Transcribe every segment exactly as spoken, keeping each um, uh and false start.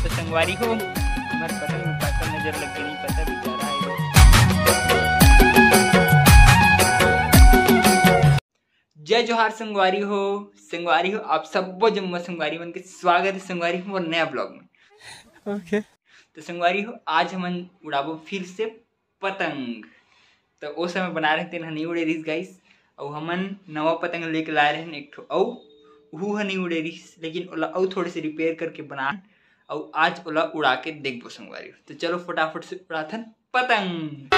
तो संगवारी हो, हमर पतंग में काकर नजर लग गई, नहीं पता, बेचारा है वो। जय जोहार संगवारी हो। संगवारी हो, आप सब्बो जम्मो संगवारी मन के स्वागत है संगवारी हो मोर नया ब्लॉग में। ओके। तो संगवारी हो, आज हमन उड़ाबो फिर से पतंग। तो ओ समय बना रहे तेन ह नहीं उड़े रिहिस गाइस, अउ हमन नवा पतंग लेके लाए रहन एक ठो, अउ उहू ह नहीं उड़े रिहिस, लेकिन ओला अउ थोड़े से रिपेयर करके बना, अउ आज ओला उड़ा के देखबो संगवारी हो। तो चलो फटाफट से उड़ाथन पतंग।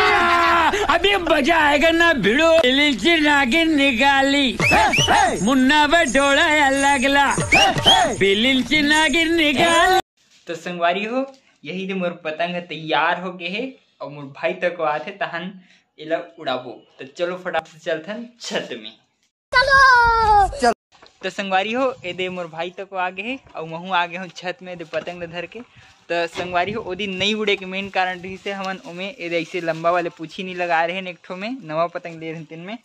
अभी मजा आएगा ना भिड़ो। इलिंची नागिन निकाली, मुन्ना बटोड़ा अलगला, बिलिंची नागिन निकाली। तो संगवारी हो, यही दे मोर पतंग ह तैयार हो गए हे, अउ मोर भाई तक आथे तहन एला उड़ाबो। तो चलो फटाफट से चलथन छत में। तो संगवारी हो, ए दे मोर भाई तक आ गए हे, अउ महू आ गए हूँ छत में दे पतंग ल धर के। तो संगवारी हो, ओ दिन नहीं उड़े के मेन कारण रहिस हे हमन ओमे ए दे ऐसे लंबा वाले पूछी नहीं लगा रहे एक ठो में, नवा पतंग ले रहे तेन में,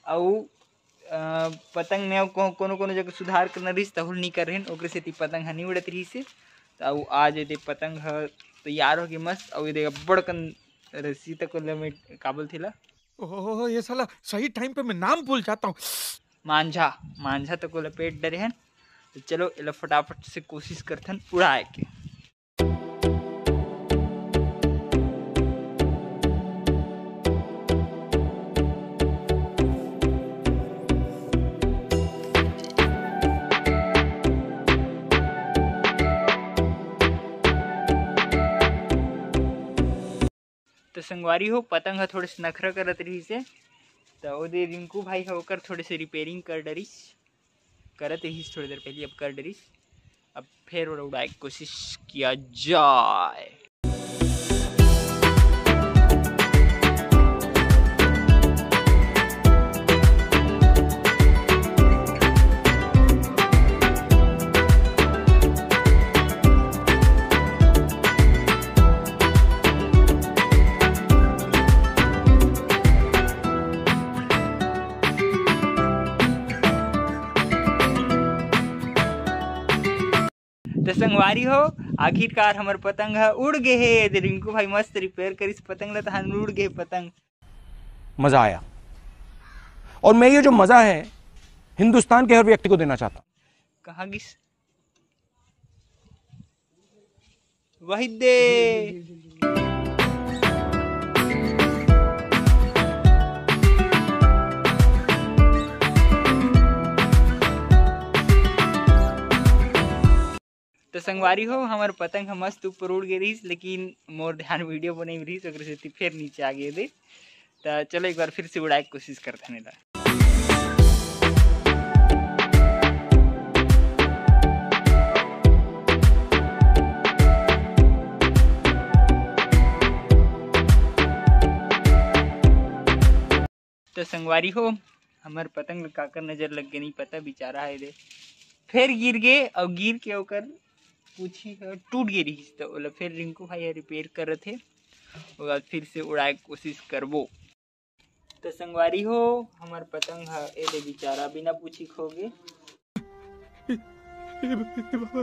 अउ अ, पतंग में अउ को-, कोनो कोनो जगह सुधार करना रहिस, तहुल नहीं कर रहे, ओकरे सेती पतंग ह नहीं उड़त रहिस हे। तो अउ आज ए दे पतंग ह तैयार हो गए मस्त, अउ ए दे अब्बड़ कन रस्सी तक ओला में काबल थेला। ओहो, ये साला सही टाइम पे मैं नाम भूल जाता हूँ। मांझा, मांझा तक ओला पेट डरे हन। तो चलो एला फटाफट से कोशिश करथन उड़ाए के। तो संगवारी हो, पतंग ह थोड़े से नखरा करत रहिस हे, तो ओदे रिंकू भाई ह ओकर थोड़े से रिपेयरिंग कर डरिस, करत रहिस थोड़ी देर पहले, अब कर डरिस, अब फिर ओला उड़ाए के कोशिश किया जाए। तो संगवारी हो, आखिरकार हमर पतंग ह उड़ गे हे। दे रिंकू भाई मस्त रिपेयर करिस पतंग ल, तहन उड़ गे पतंग। मजा आया। और मैं ये जो मजा है हिंदुस्तान के हर व्यक्ति को देना चाहता हूँ। कहाँ गिस? वही दे। तो संगवारी हो, हमर पतंग ह मस्त ऊपर उड़ गे रहिस, लेकिन मोर ध्यान वीडियो बनई में रहिस, ओकरे सेती फिर नीचे आ गे दे। तो चलो एक बार फिर से उड़ाए के कोशिश करथन एला। तो संगवारी हो, हमर पतंग ल काकर नजर लग गे, नहीं पता, बेचारा है दे, फिर गिर गे और गिर के ओकर पूछी ह टूट गे रहिस, तो ओला फिर रिंकू भाई ह रिपेयर करत हे, ओकर बाद फिर से उड़ाए के कोशिश करबो। तो संगवारी हो, हमर पतंग ह ए दे बेचारा बिना पूछी खो गे। ए बाबा,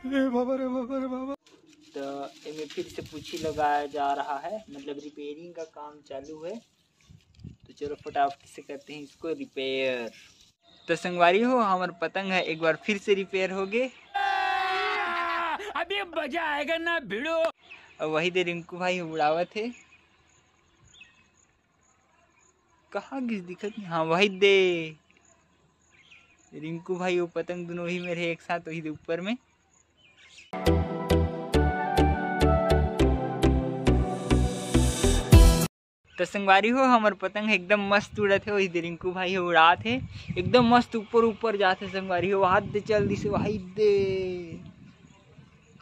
ए बाबा रे बाबा रे बाबा। तो एमे फिर से पूछी लगाया जा रहा है, मतलब रिपेयरिंग का काम चालू है। तो चलो फटाफट से करते हैं इसको रिपेयर। तो संगवारी हो, हमर पतंग ह एक बार फिर से रिपेयर हो गे। अभी मजा आएगा ना भिड़ो। और वही दे रिंकू भाई उड़ावत हे। कहाँ गिस दिखत नहीं? हाँ, वही दे रिंकू भाई, वो पतंग दोनों ही मेरे एक साथ वही दे ऊपर में। तो संगवारी हो, हमर पतंग एकदम मस्त उड़त हे, वही दे रिंकू भाई ह उड़ात हे, एकदम मस्त ऊपर ऊपर जात हे संगवारी हो। हाथ दे चल दिस, वही दे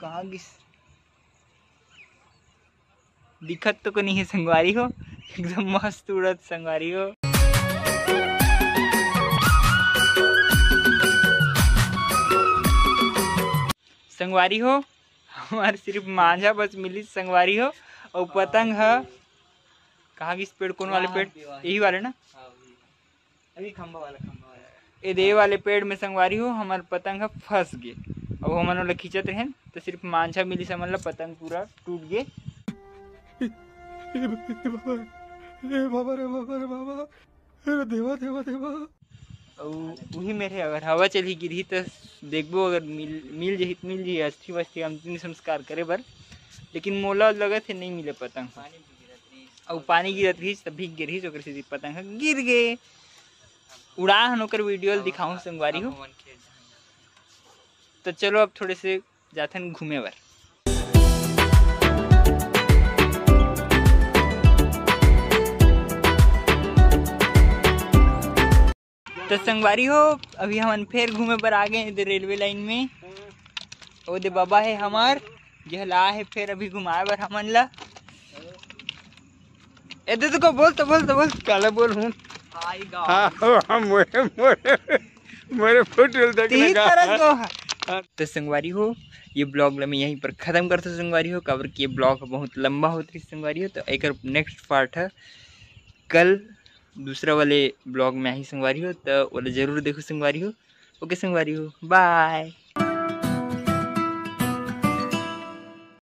कहाँ गिस? दिखत तो को नहीं है संगवारी हो, एकदम मस्त उड़त संगवारी हो। संगवारी हो, हमार सिर्फ मांझा बस मिली संगवारी हो, और पतंग ह कहाँ गिस पेड़, कौन वाले पेड़? यही वाले ना? अभी खंभा वाला, खंभा वाला। ए दे वाले पेड़ में संगवारी हो, हमार पतंग ह फंस गे। अब हमन ओला खींचत रहेन, तो सिर्फ मांझा मिलिस हमन ला, पतंग पूरा टूट गे। ए, ए बाबा, ए बाबा रे बाबा रे बाबा, ए देवा, देवा, देवा। अउ उही मेर हे, अगर हवा चलही गिरही, तो देखबो, अगर मिल, मिल जही, तो मिल जही अस्थि वस्थि अंतिम संस्कार करे बर, लेकिन मोला लगत हे, नहीं मिले पतंग। अउ पानी गिरत रहिस, त भीग गे रहिस, ओकर सेती पतंग ह गिर गे। उड़ाहन ओकर वीडियो ल दिखाहूं संगवारी हो। तो चलो, अब थोड़े से जाथन घूमे बर। तो संगवारी हो, अभी हमन फेर घूमे बर आ गए इधर रेलवे लाइन में। ओ दे बाबा हे हमर, जेह ला हे फेर अभी घुमाए बर हमन ला। ए दे, को बोल तो, बोल तो, बोल। काला बोल हूँ। हाँ, हाँ, मोरे, मोरे, मोरे फोटो देख तीन लगा। तरह को है। तो संगवारी हो, ये ब्लॉग ला मैं यहीं पर खत्म करता संगवारी हो, काबर कि ये ब्लॉग बहुत लंबा होत रही संगवारी हो। तो एकर नेक्स्ट पार्ट है कल, दूसरा वाले ब्लॉग में आही संगवारी हो, तो ओला जरूर देखो संगवारी हो। ओके संगवारी हो, बाय।